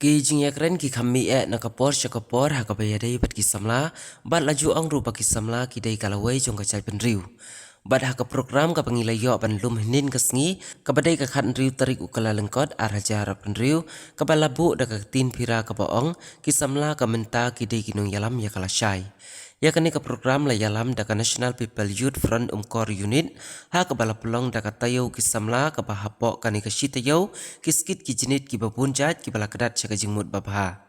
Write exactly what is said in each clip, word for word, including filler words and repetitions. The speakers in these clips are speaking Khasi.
Ki jingïakren ki kham mih eh na ka por sha ka por ha kaba ïadei bad ki samla, bad la ju ong ruh ba ki samla ki dei ka lawei jong ka jaitbynriew. Bad ha ka program kaba ngi la ïoh ban lum hynnin ka sngi, kaba dei ka khathynriew tarik u Kyllalyngkot ar hajar arphew hynriew, kaba la buh da ka ktien Pira kaba ong, ki samla ka mynta ki dei ki nongïalam ïa ka lashai. Ïa kane ka program la ïalam da ka National People Youth Front Umkor Unit, ha kaba la pynlong da ka taïew ki samla kaba hapoh kane ka shi taïew, ki skit ki jnit kiba bun jait kiba la kdat sha ka jingmut babha.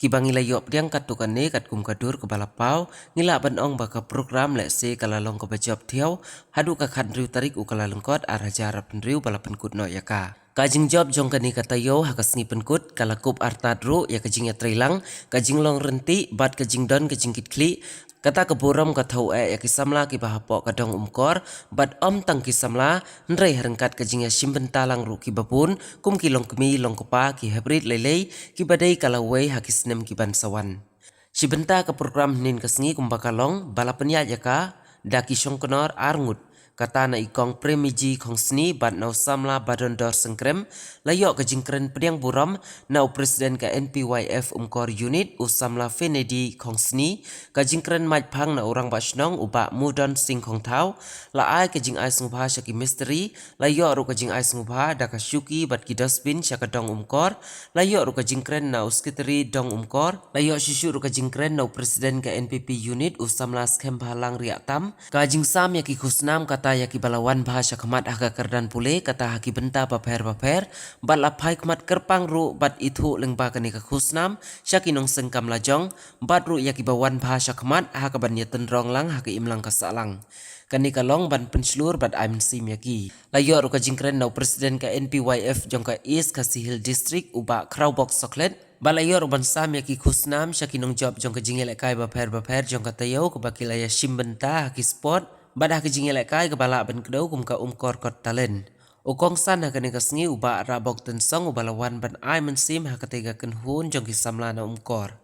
Kiba ngi la ïoh pdiang katto katne katkum ka dur kaba la paw, ngi lah ban ong ba ka program lehse ka la long kaba jop thiaw, haduh ka khathynriew tarik u Kyllalyngkot ar hajar arphew hynriew ba la pynkut noh ïa ka. Ka jingjop jong kane ka taïew ha ka sngi pynkut, ka la kup artat ruh ïa ka jingïatreilang, ka jinglong ryntih, bad ka jingdon ka jingkitkhlieh, kata ka burom ka thew eh ïa ki samla kiba hapoh ka dong Umkor, bad ym tang ki samla, hynrei ha ryngkat ka jingïashim bynta lang ruh kiba bun, kum ki longkmie, longkpa, ki heprit leilei, kiba dei ka lawei ha ki snem ki ban sa wan. Shi bynta ka program hynnin ka sngi kumba ka long, ba la pynïaid ïa ka, da ki shongknor ar ngut, kata na i Kong Premiji Khongsni bad na u samla Badondor Sengkrem, la ïoh ka jingkren pdiang burom, na u President ka N P Y F Umkor Unit, u samla Fenedi Khongsni, ka jingkren mait phang na u Rangbah Shnong u Bah Mudon Singh Khongthaw, la ai ka jingai sngewbha sha ki mistri, la ïoh ruh ka jingai sngewbha da ka shuki bad ki dustbin sha ka dong Umkor, la ïoh ruh ka jingkren na u Secretary dong Umkor, la ïoh shuh shuh ruh ka jingkren na u President ka N P P Unit u samla Skhem Bhalang Riahtam, ka jingsam ïa ki khusnam kata ïa kiba la wan bha sha khmat ha ka kyrdan pule kata ha ki bynta bapher bapher, bad la phai khmat kyrpang ruh bad ithuh lyngba kane ka khusnam, sha ki nongseng kam lajong, bad ruh ïa kiba wan bha sha khmat ha kaban ïatynrong lang ha ka imlang ka sahlang. Kane ka long ban pynshlur bad ai mynsiem ïa ki. La ïoh ruh ka jingkren na u President ka N P Y F jong ka East Khasi Hills District u Bah Khrawbok Sokhlet. Bad la ïoh ruh ban sam ïa ki khusnam sha ki nongjop jong ka jingïalehkai bapher bapher jong ka taïew kaba ki la ïashim bynta ha ki sport. Bad ha ka jingïalehkai kaba lah ban kdew kum ka Umkor Got Talent. U kongsan ha kane ka sngi u Bah Rabok Tynsong uba la wan ban ai mynsiem ha katei ka kynhun jong ki samla na Umkor.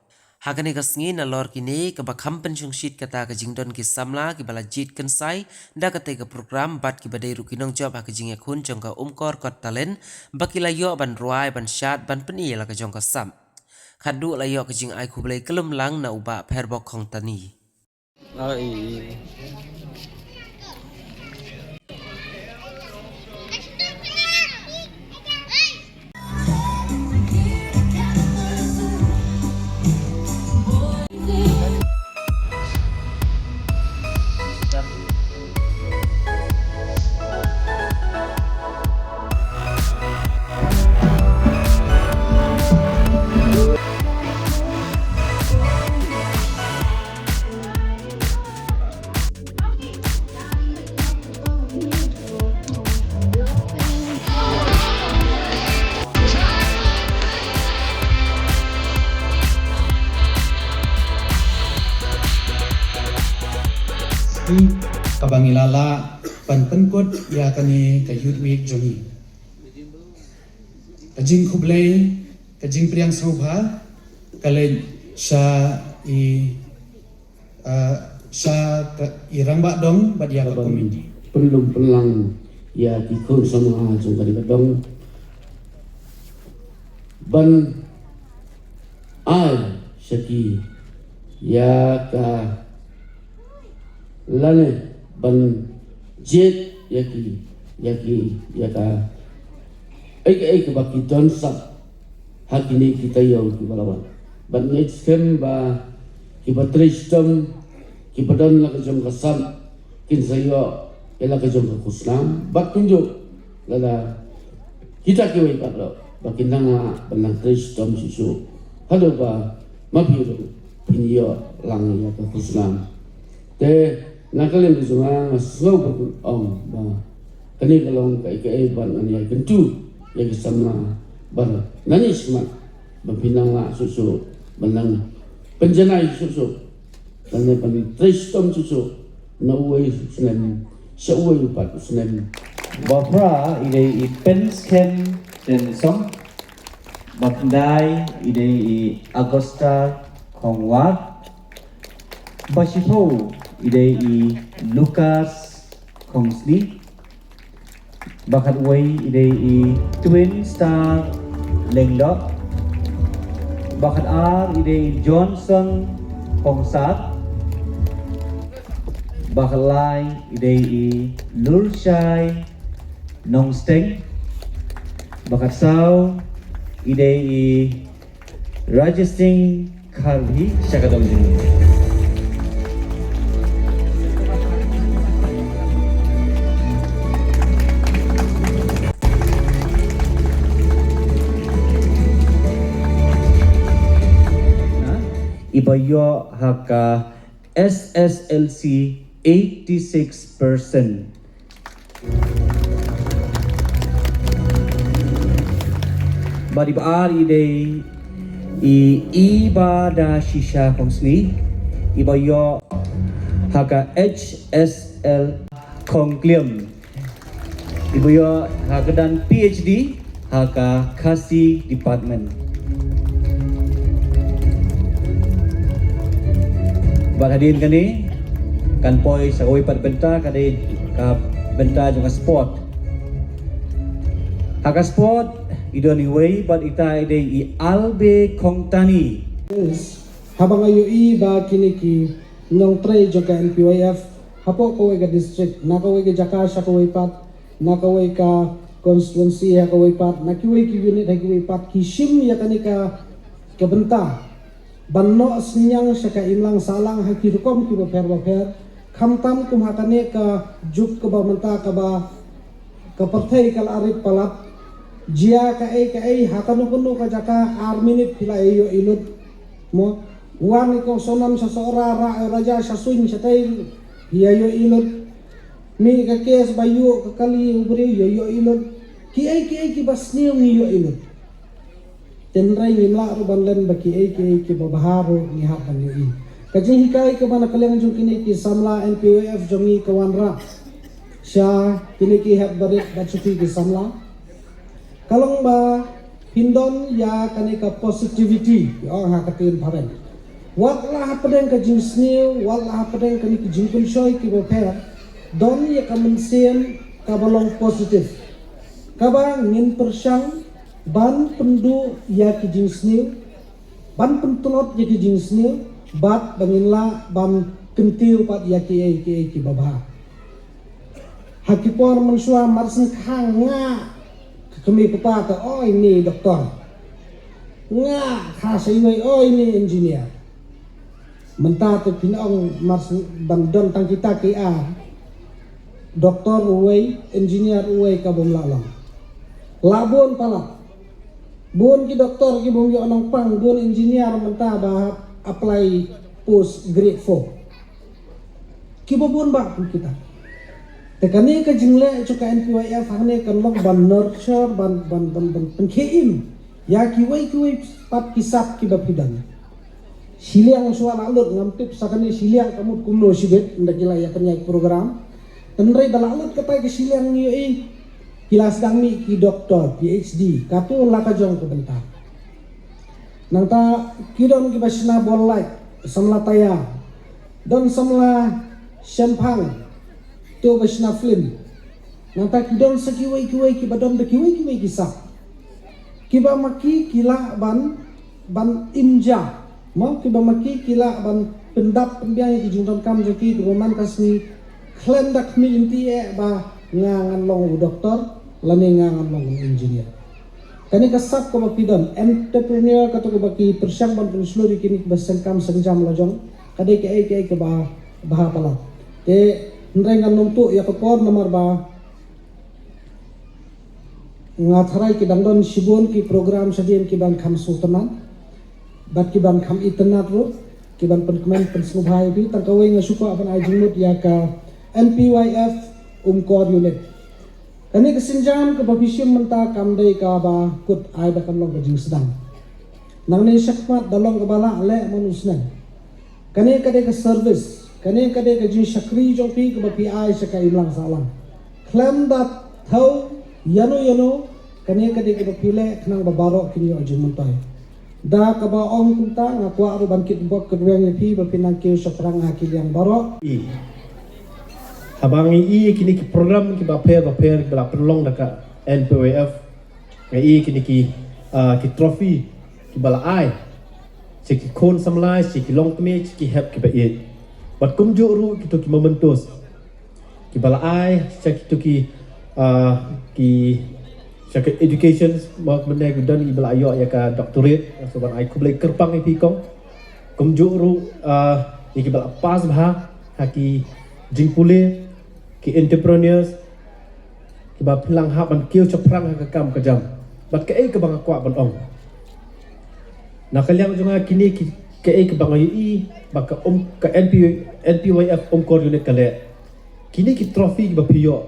Ha kane ka sngi nalor kine kaba kham pynshongshit kata ka jingdon ki samla kiba la jied kynsai da katei ka program bad kiba dei ruh ki nongjop ha ka jingïakhun jong ka Umkor Got Talent ba ki la ïoh ban rwai ban shad ban pyni ïa la ka jong ka sap. Khatduh la ïoh ka jingai khublei kyllum lang na u Bah Pherbok Khongtani. Kaba ngi la lah ban pynkut ïa kane ka Youth Week jong ngi. Ka jingkhublei, ka jingpdiang sngewbha ka leit sha i, ah, sha ka, i rangbah dong bad ïa ka komiti. Pynlum pynlang ïa ki khun samla jong ka dong ban ai sha ki ïa ka lane ban jied ïa ki, ïa ki, ïa ka ei ka ei kaba ki don sap ha kine ki taïew kiba la wan. Ban ngeit skhem ba kiba trei shitom, kiba don la ka jong ka sap, kin sa ïoh ïa la ka jong ka khusnam. Bad kumjuh lada kita kiwei pat ruh ba kin nang lah ban nang trei shitom shuh shuh haduh ba ma phi ruh phin ïoh lang ïa ka khusnam. Te na ka liang ka jong nga, nga sngew ba ong ba kane ka long kaei kaei ba ngan ïai kyntu ïa ki samla ba nani smat ba phin nang lah shuh shuh ban nang pynjanai shuh shuh. Lane ban trei shitom shuh shuh na uwei u snem sha uwei pat u snem. Ba phra i dei i Penskhem Tynsong. Ba khyndai i dei i Augusta Khongwar. Ba shiphew i dei i Lucas Khongsni. Ba khatwei i dei i Twin Star Lyngdoh. Ba khatar i dei i Johnson Kongsat. Ba khatlai i dei i Lurshai Nongsteng. Ba khatsaw i dei i Rajesh Singh Kharhi sha ka dong jong ngi. Na, iba ïoh ha ka S S L C eighty-six percent. Bad iba ar i dei i Iba Da Shisha Kongsni, iba ïoh ha ka H S L Kongkliam, iba ïoh ha ka dan P H D ha ka Khasi Department. Bad hadien kane kan poi sa kawei pat bynta, ka dei ka bynta jong ka sport. Ha ka sport i don iwei bad ita i dei i Albe Kongtani. Haba nga ïohi ba kine ki nongtrei jong ka N P Y F hapoh kawei ka district, na kawei ka jaka sha kawei pat, na kawei ka constituency ha kawei pat, na kiwei ki unit ha kiwei pat, ki shim ïa kane ka, ka bynta ban noh synñiang sha ka imlang sahlang ha ki rukom kiba pher ba pher, khamtam kum ha kane ka juk kaba mynta kaba ka pyrthei ka la rit palat. Jia kaei kaei ha kano kano ka jaka, ar minit phi la ïoh i lut. Mo, wan i kong Sonam sha Sohra, Ra-, Raja sha Suiñ shatei, ïa ïoh i lut. Mih ka case ba ïoh ka kali u briew, ïa ïoh i lut. Kiei kiei kiba sniew ngi ïoh i lut. Tynrai ngim lah ruh ban len ba kiei kiei kiba bha ruh ngi hap ban ïohi. Ka jinghikai kaba na ka liang jong kine ki samla N P Y F jong ngi ka wanrah sha kine ki hep barit bad sha ki samla. Ka long ba phin don ïa kane ka positivity, ong ha ka ktien phareng. Wat la hapdeng ka jingsniew, wat la hapdeng kane ki jingpynshoi kiba pher, don ïa ka mynsiem kaba long positive, kaba ngin pyrshang ban pynduh ïa ki jingsniew, ban pyntlot ïa ki jingsniew, bad ba ngin lah ban kyntiew pat ïa kiei kiei kiba bha. Ha ki por mynshuwa mar shen kha nga, ka kmie kpa te, "Oi, ine doktor." Nga kha sa iwei, "Oi, ine engineer." Mynta te phin ong mar shen ban don tang kita ki ar, doktor uwei, engineer uwei, ka bym lah long. La bun palat. Bun ki doktor ki bym ïoh nongpang, bun engineer mynta ba hap apply post grade four. Kiba bun bha kum kita. Te kane ka jingleh jong ka N P Y F hangne kan long ban nurture, ban, ban, ban, ban pynkhie im ïa kiwei kiwei pat ki sap kiba phi don. Shiliang shuwa la lut, ngam tip sa kane shiliang ka mut kumno shibit, ynda ki la ïa pynïaid program. Hynrei ba la lut kata ka shiliang ngi ïohi ki la sdang mih ki doktor, P H D, katto la ka jong ka bynta. Nangta ki don kiba shna ball lait, samla Taya. Don samla Shemphang, to ba shna film. Nangta ki don sa kiwei kiwei kiba don da kiwei kiwei ki sap. Kiba ma ki ki lah ban, ban im ja. Mo, kiba ma ki ki lah ban pyndap pynbiang ïa ki jingdonkam jong ki, kiba man ka sngi khlem da khmih lynti eh ba nga ngan long u doktor lane nga ngan long u engineer. Kane ka sap kaba phi don, entrepreneur, kato kaba ki pyrshang ban pynshlur ïa kine kiba seng kam seng jam la jong, ka dei kaei kaei kaba bha palat. Te hynrei ngan nym tuh ïa ka por namar ba nga tharai ki dang don shibun ki program shadien ki ban kham sngewtynnat bad ki ban kham itynnat ruh, ki ban pynkmen pynsngewbha ïa phi. Tang kawei nga shu kwah ban ai jingmut ïa ka N P Y F Umkor Unit. Kane ka sienjam kaba phi shim mynta kam dei kaba kut, ai ba kan long ka jingsdang. Nangne shakhmat da long kaba lah leh man u snem. Kane ka dei ka service, kane ka dei ka jingshakri jong phi kaba phi ai sha ka imlang sahlang. Khlem da thew ïano ïano, kane ka dei kaba phi leh khnang ba baroh kin ïoh jingmyntoi. Da kaba ong kumta, nga kwah ruh ban kit bok kyrweng ïa phi ba phin nang kiew shaphrang ha ki liang baroh. I. Haba ngi i kine ki program kiba pher ba pher kiba la pynlong da ka N P Y F, ngi i kine ki, ah, ki trophy kiba la ai. sha ki khun samla, sha ki longkmie, sha ki hep kiba ïeit. Bad kumjuh ruh kito ki mementos kiba la ai sha kito ki, ah, ki, sha ki education, ma mynne ki don kiba la ïoh ïa ka doctorate, so ban ai khublei kyrpang ïa phi kong. Kumjuh ruh, ah, ïa kiba la pass bha ha ki jingpule, ki entrepreneurs, kiba pynlang hap ban kiew shaphrang ha ka kam ka jam. Bad kaei kaba nga kwah ban ong, na ka liang jong nga, kine ki, kaei kaba nga ïohi ba ka, um, ka N P, N P Y F Umkor Unit ka leh, kine ki trophy kiba phi ïoh,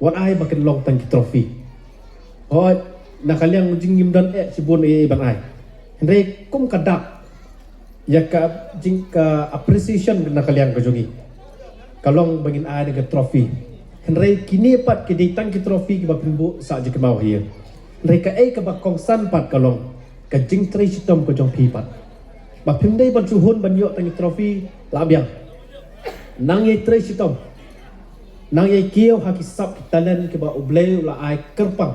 wat ai ba kin long tang ki trophy. Hooid, na ka liang jong ngi ym don eh shibun ei ei ban ai. Hynrei kum ka dak ïa ka jing, ka appreciation na ka liang ka jong ngi, ka long ba ngin ai da ka trophy. Hynrei kine pat ki dei tang ki trophy kiba pynbuh sah jingkynmaw ha ïing. Hynrei kaei kaba kongsan pat ka long ka jingtrei shitom ka jong phi pat. Ba phim dei ban shu hun ban ïoh tang ki trophy la biang. Nang ïai trei shitom, nang ïai kiew ha ki sap ki talent kiba U Blei u la ai kyrpang.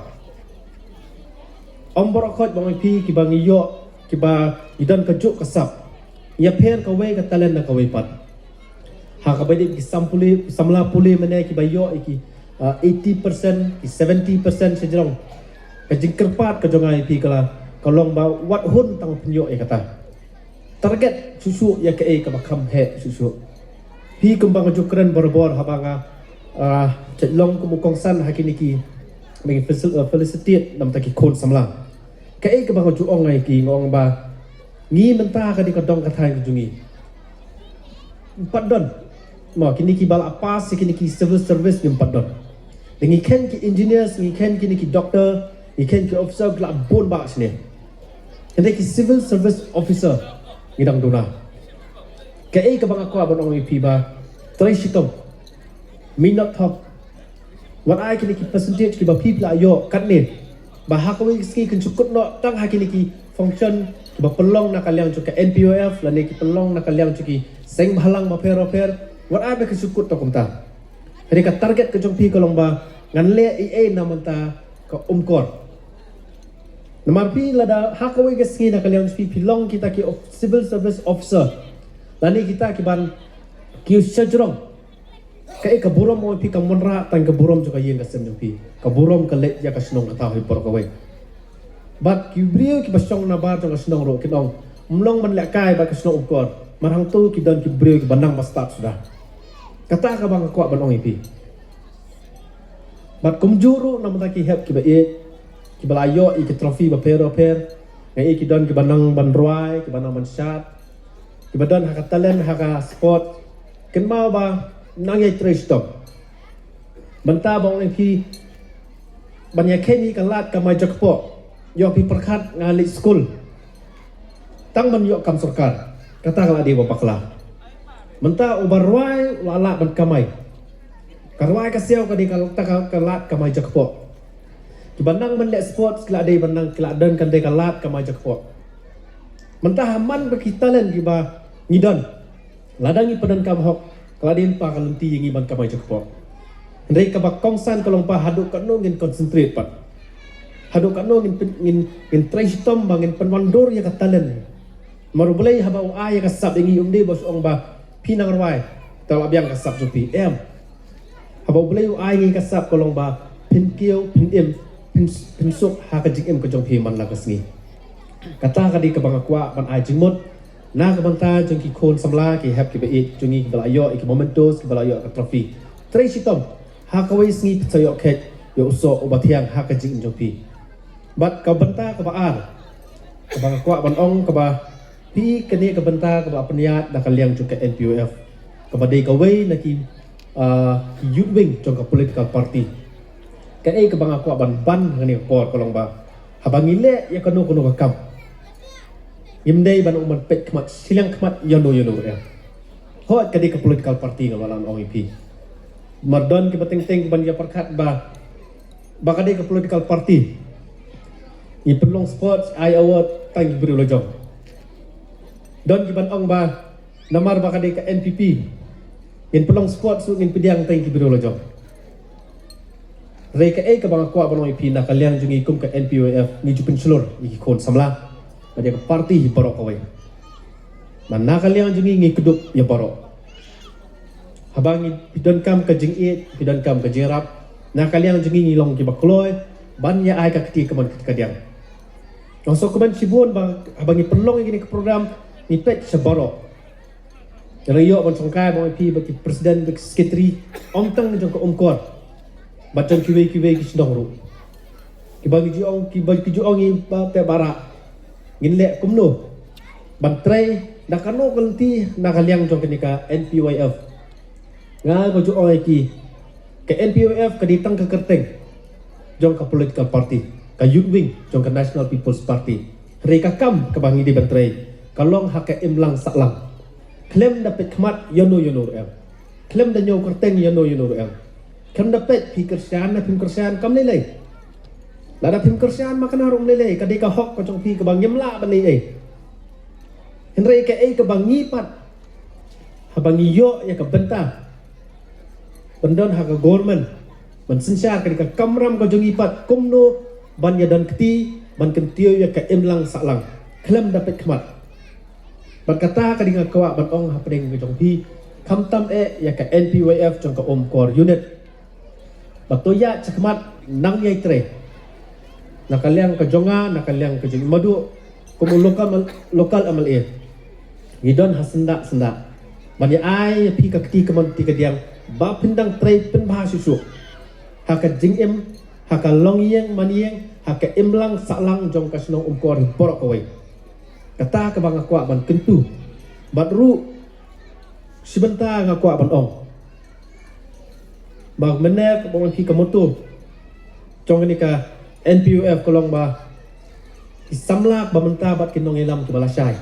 Ym baroh khoit ba ong ïa phi kiba ngi ïoh, kiba ngi don kajuh ka sap, ngi ïapher kawei ka talent na kawei pat. Ha kaba dei ki sam pule, samla pule mynne kiba ïoh ïa ki, ah, eighty percent, ki seventy percent shajrong, ka jingkyrpad ka jong nga ïa phi ka la, ka long ba wat hun tang pynïoh ïa kata. Target shuh shuh ïa kaei kaba kham heh shuh shuh. Phi kumba nga ju kren barabor haba nga, ah, long kum u kongsan ha kine ki, ba ngi facil-, ah, felicitate namar ki khun samla. Kaei kaba nga ju ong ïa ki, nga ong ba ngi mynta ka dei ka dong ka thaiñ ka jong ngi. Ym pat don, mo, kine kiba la pass ïa kine ki civil service, ngim pat don. Ngi kheiñ ki engineers, ngi kheiñ kine ki doctor, ngi kheiñ ki officer, ki la bun bha shane. Hynrei ki civil service officer ngi dang duna. Kaei kaba nga kwah ban ong ïa phi ba trei shitom, minot thok. Wat ai kine ki percentage kiba phi la ïoh katne, ba ha kawei ka sngi kin shu kut noh tang ha kine ki function kiba pynlong na ka liang jong ka N P Y F lane ki pynlong na ka liang jong ki seng bhalang bapher bapher. Wat ai ba kin shu kut tang kumta. Hynrei ka target ka jong phi ka long ba ngan leh ei ei na mynta ka Umkor. Namar phi lada ha kawei ka sngi na ka liang jong phi phi long kita ki of-, civil service officer lane kita kiban kiew shajrong, kaei ka burom mo phi, kam wanrah tang ka burom jong ka ïing ka sem jong phi. Ka burom ka leit ïa ka shnong ka thaw hi baroh kawei. Bad ki briew kiba shong nabar jong ka shnong ruh kin ong, ym long ban lehkai bad ka shnong Umkor, mar hangto ki don ki briew kiba nang ba stad suda. Kata kaba nga kwah ban ong ïa phi. Bad kumjuh ruh namar ki hep kiba ïeit, kiba la ïoh ïa ki trophy bapher bapher, nga ïohi ki don kiba nang ban rwai, kiba nang ban shad, kiba don ha ka talent ha ka sport. Kynmaw ba nang ïai trei shitom. Mynta ba ong ïa phi ban ïa kheiñ ïa ka lad kamai jakpoh, ïoh phi pyrkhat nga leit skul tang ban ïoh kam sorkar, kata ka la dei ba bakla. Mynta uba rwai u la lah ban kamai. Ka rwai ka siaw ka dei ka, ka, ka lad kamai jakpoh. Kiba nang ban leh sports ki la dei ban nang, ki la don ka dei ka lad kamai jakpoh. Mynta ha man ba ki talent kiba ngi don, lada ngi pyndonkam hok, ka la dei lypa ka lynti ïa ngi ban kamai jakpoh. Hynrei kaba kongsan ka long ba haduh katno ngin concentrate pat, haduh katno ngin pyn-, ngin, ngin trei shitom ba ngin pynwandur ïa ka talent. Namar U Blei haba u ai ïa ka sap ïa ngi um dei ba shu ong ba phi nang rwai, te la biang ka sap jong phi, em. Haba U Blei u ai ngi ka sap ka long ba phin kiew, phin im, phin, phin suk ha ka jingim ka jong phi man la ka sngi. Kata ka dei kaba nga kwah ban ai jingmut na ka bynta jong ki khun samla, ki hep kiba ïeit jong ngi kiba la ïoh ïa ki mementos, kiba la ïoh ka trophy. Trei shitom, ha kawei sngi phin sa ïoh kheit ïa u soh uba thiang ha ka jingim jong phi. Bad ka bynta kaba ar kaba nga kwah ban ong, kaba phi, kane ka bynta kaba pynïaid na ka liang jong ka N P Y F, kaba dei kawei na ki, ah, ki youth wing jong ka political party. Kaei kaba nga kwah ban ban ha kane ka por ka long ba haba ngi leh ïa kano kano ka kam, ngim dei ban ong ban peit khmat shiliang khmat ïano ïano ruh. Hooid, ka dei ka political party, nga la ong ïa phi. Namar don kiba teng teng ban ïa pyrkhat ba, ba ka dei ka political party, ngi pynlong sports, ai award tang ki briew la jong. Don kiban ong ba namar ba ka dei ka N P P, ngin pynlong sports ruh ngin pdiang tang ki briew la jong. Hynrei kaei kaba nga kwah ban ong ïa phi, na ka liang jong ngi kum ka N P Y F ngi ju pynshlur ïa ki khun samla bad ïa ka party hi baroh kawei. Ba na ka liang jong ngi ngi kdup ïa baroh. Haba ngi phi donkam ka jingïeit, phi donkam ka jingïarap, na ka liang jong ngi ngi long kiba kloi ban ïa ai ka kti kamon ka kti kadiang. Nga sngewkmen shibun ba haba ngi pynlong ïa kane ka program ngi peit sha baroh. Nga la ïoh ban shongkai bad phi bad ki president bad ki secretary, ym tang jong ka Umkor, bad jong kiwei kiwei ki shnong ruh. Kiba ki ju ong, kiba ki ju ong ïa ba te bara ngin leh kumno ban trei na kano ka lynti na ka liang jong kane ka N P Y F. Nga ba ju ong ïa ki, ka N P Y F ka dei tang ka kyrteng jong ka political party, ka youth wing jong ka National People's Party. Hynrei ka kam kaba ngi dei ban trei ka long ha ka imlang sahlang. Khlem da peit khmat ïano ïano ruh em. Khlem da ñiew kyrteng ïano ïano ruh em. Khlem da peit phi kyrshan ne phim kyrshan kam lei lei. Lada phim kyrshan ma kane ruh ym lei lei, ka dei ka hok ka jong phi kaba ngim lah ban lei ei. Hynrei kaei kaba ngi pat, haba ngi ïoh ïa ka bynta ban don ha ka government, ban synshar, ka dei ka kamram ka jong ngi pat kumno ban ïadon kti, ban kyntiew ïa ka imlang sahlang khlem da peit khmat. Bad kata ka dei nga kwah ban ong hapdeng ka jong phi, khamtam eh ïa ka N P Y F jong ka Umkor unit. Ba to ïa shakhmat nang ïai trei. Na ka liang ka jong nga, na ka liang ka jong i Madu, kum u local, local M L A, ngi don ha syndah syndah ban ïa ai ïa phi ka kti kamon kti kadiang ba phin dang trei pynbha shuh shuh ha ka jingim, ha ka longïing manïing, ha ka imlang sahlang jong ka shnong Umkor hi baroh kawei. Kata kaba nga kwah ban kyntu. Bad ruh shi bynta nga kwah ban ong ba mynne ka bang phi ka motto jong kane ka N P Y F ka long ba ki samla ba mynta bad ki nongïalam kiba lashai.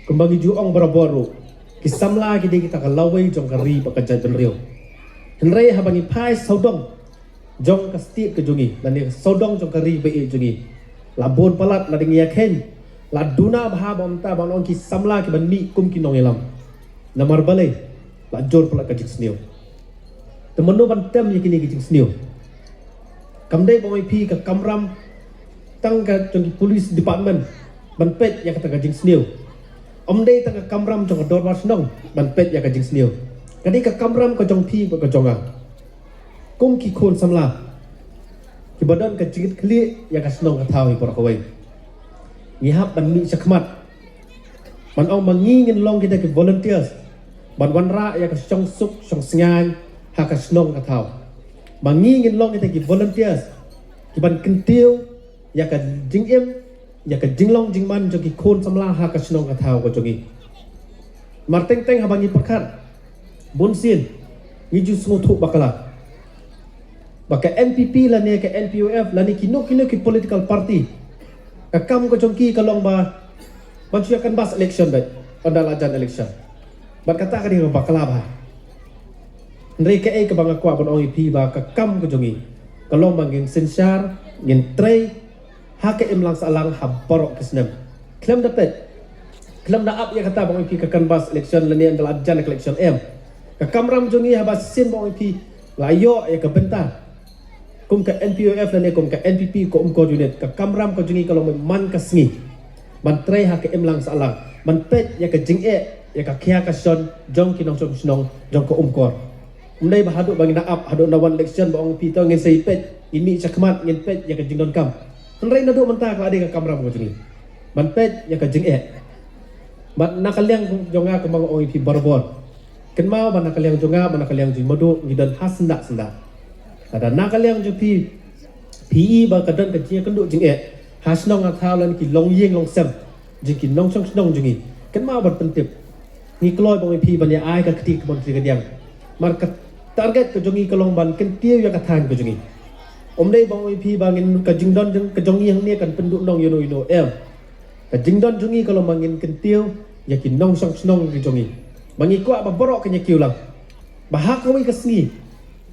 Kumba ngi ju ong barabor ruh, ki samla ki dei kita ka lawei jong ka ri bad ka jaitbynriew. Hynrei haba ngi phai sawdong jong ka state ka jong ngi lane sawdong jong ka ri ba ïeit jong ngi, la bun palat, la dang ïa khein, la duna bha ba mynta ban ong ki samla kiban mih kum ki nongïalam. Namar balei? La jur palat ka jingsniew. Te mano ban tem ïa kine ki jingsniew? Kam dei ba ong ïa phi ka kamram tang ka jong ki police department ban peit ïa kata ka jingsniew. Ym dei tang ka kamram jong ka dorbar shnong ban peit ïa ka jingsniew. Ka dei ka kamram ka jong phi bad ka jong nga kum ki khun samla kiba don ka jingkitkhlieh ïa ka shnong ka thaw hi baroh kawei. Ngi hap ban mih shakhmat ban ong ba ngi ngin long kita ki volunteers ban wanrah ïa ka shongsuk shongsngain ha ka shnong ka thaw. Ba ngi ngin long kita ki volunteers kiban kyntiew ïa ka jingim, ïa ka jinglong jingman jong ki khun samla ha ka shnong ka thaw ka jong ngi. Mar teng teng haba ngi pyrkhat bunsien, ngi ju sngewthuh bakla ba ka N P P lane ka N P Y F lane kino kino ki political party, ka kam ka jong ki ka long ba ban shu ïa canvass election beit ynda la jan election. Bad kata ka dei kaba bakla bha. Hynrei kaei kaba nga kwah ban ong ïa phi ba ka kam ka jong ngi ka long ba ngin synshar, ngin trei ha ka imlang sahlang ha baroh ki snem. Khlem da peit, khlem da ap ïa kata ba ong ïa phi ka canvass election lane ynda la jan ka election, em. Ka kamram jong ngi haba shisien ba ong ïa phi la ïoh ïa ka bynta kum ka N P Y F lane kum ka N P P ka Umkor unit, ka kamram ka jong ngi ka long man ka sngi ban trei ha ka imlang sahlang, ban peit ïa ka jingeh, ïa ka khia ka shon jong ki nongshong shnong jong ka Umkor. Ym dei ba haduh ba ngin ap, haduh na wan election ba ong phi to ngin sa ïa peit, ngin mih shakhmat, ngin peit ïa ka jingdonkam. Hynrei naduh mynta ka la dei ka kamram ka jong ngi ban peit ïa ka jingeh. Bad na ka liang jong nga kumba nga ong ïa phi barabor, kynmaw ba na ka liang jong nga, ba na ka liang jong i Madu, ngi don ha syndah syndah. Lada na ka liang jong phi, phi i ba ka don ka jingïakynduh jingeh ha shnong ha thaw lane ki longïing longsem jong ki nongshong shnong jong ngi, kynmaw ban pyntip. Ngi kloi ba ong ïa phi ban ïa ai ka kti kamon kti kadiang. Namar ka target ka jong ngi ka long ban kyntiew ïa ka thaiñ ka jong ngi. Ym dei ba ong ïa phi ba ngin, ka jingdon jong, ka jong ngi hangne kan pynduh nong ïano ïano, em. Ka jingdon jong ngi ka long ba ngin kyntiew ïa ki nongshong shnong ki jong ngi. Ba ngi kwah ba baroh kin ïa kiew lang ba ha kawei ka sngi,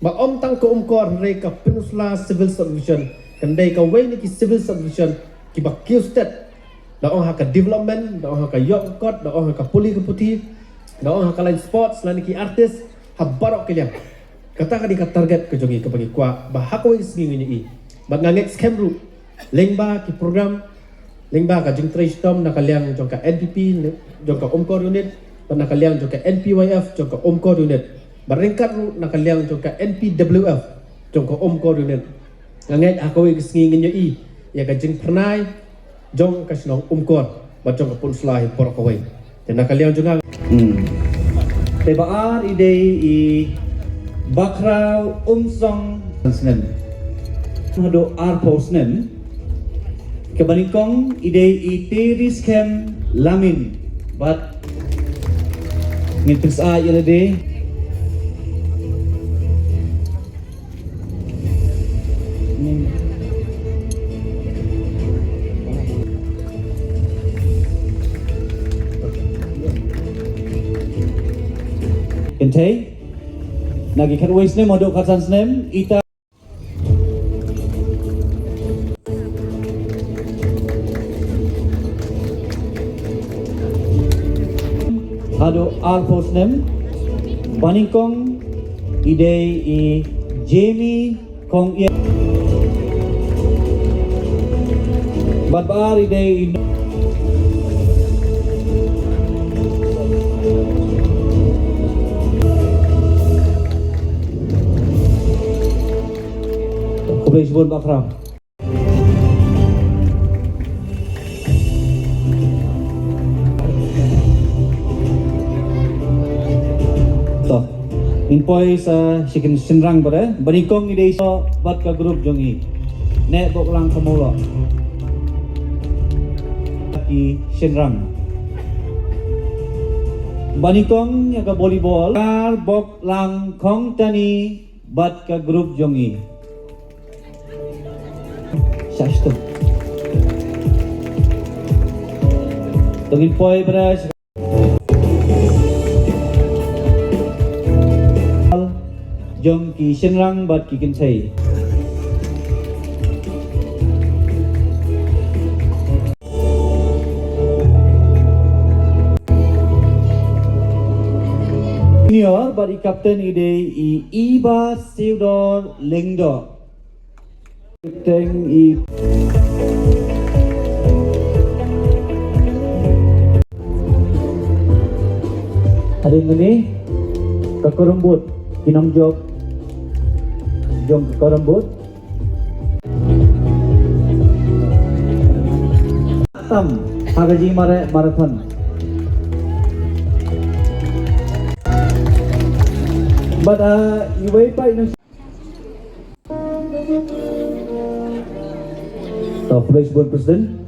ba ym tang ka Umkor hynrei ka Peninsula Civil Subdivision kan dei kawei na ki civil subdivision kiba kiew stet. Da ong ha ka development, da ong ha ka ïoh ka kot, da ong ha ka pule ka puthi, da ong ha ka lain sports lane ki artist, ha baroh ki liang. Kata ka dei ka target ka jong ngi kaba ngi kwah ba ha kawei ka sngi ngin ïohi. Bad nga ngeit skhem ruh lyngba ki program Lyngba ka jingtrei shitom na ka liang jong ka N P P jong ka Umkor Unit, bad na ka liang jong ka N P Y F jong ka Umkor Unit, bad ryngkat ruh na ka liang jong ka N P W F jong ka Umkor Unit. Nga ngeit ha kawei ka sngi ngin ïohi ïa ka jingphyrnai jong ka shnong Umkor bad jong ka Pynursla hi baroh kawei. Te na ka liang jong nga. Hmm. Te ba ar i dei i Bakhraw Umsong snem. Haduh arphew snem. Kaba nyngkong i dei i Teri Skhem Lamin. Bad ngin pynsah ïa lade. Kynthei, na ki khatwei snem haduh khatsan snem, ita haduh arphew snem, ba nyngkong i dei i Jamie Kong Ian. Bad ba ar i dei i Khublei shibun Bah Khram. To. Ngin poi sa shi kynsynrang pat, eh. Ba nyngkong i dei i Soh bad ka group jong i. Neh Boklang Khmulok. Ki shynrang. Ba nyngkong ïa ka volleyball. Kar Boklang Khongtani bad ka group jong i. Sha shto. To ngin poi bad jong ki shynrang bad ki kynthei. Senior bad i captain i dei i Iba Theodore Lyngdoh. Teng i. Hadien kane ka korom bud, ki nongjop jong ka korom bud. Tam ha ka jingmareh marathon. Bad, ah, iwei pat i nong To, khublei shibun President.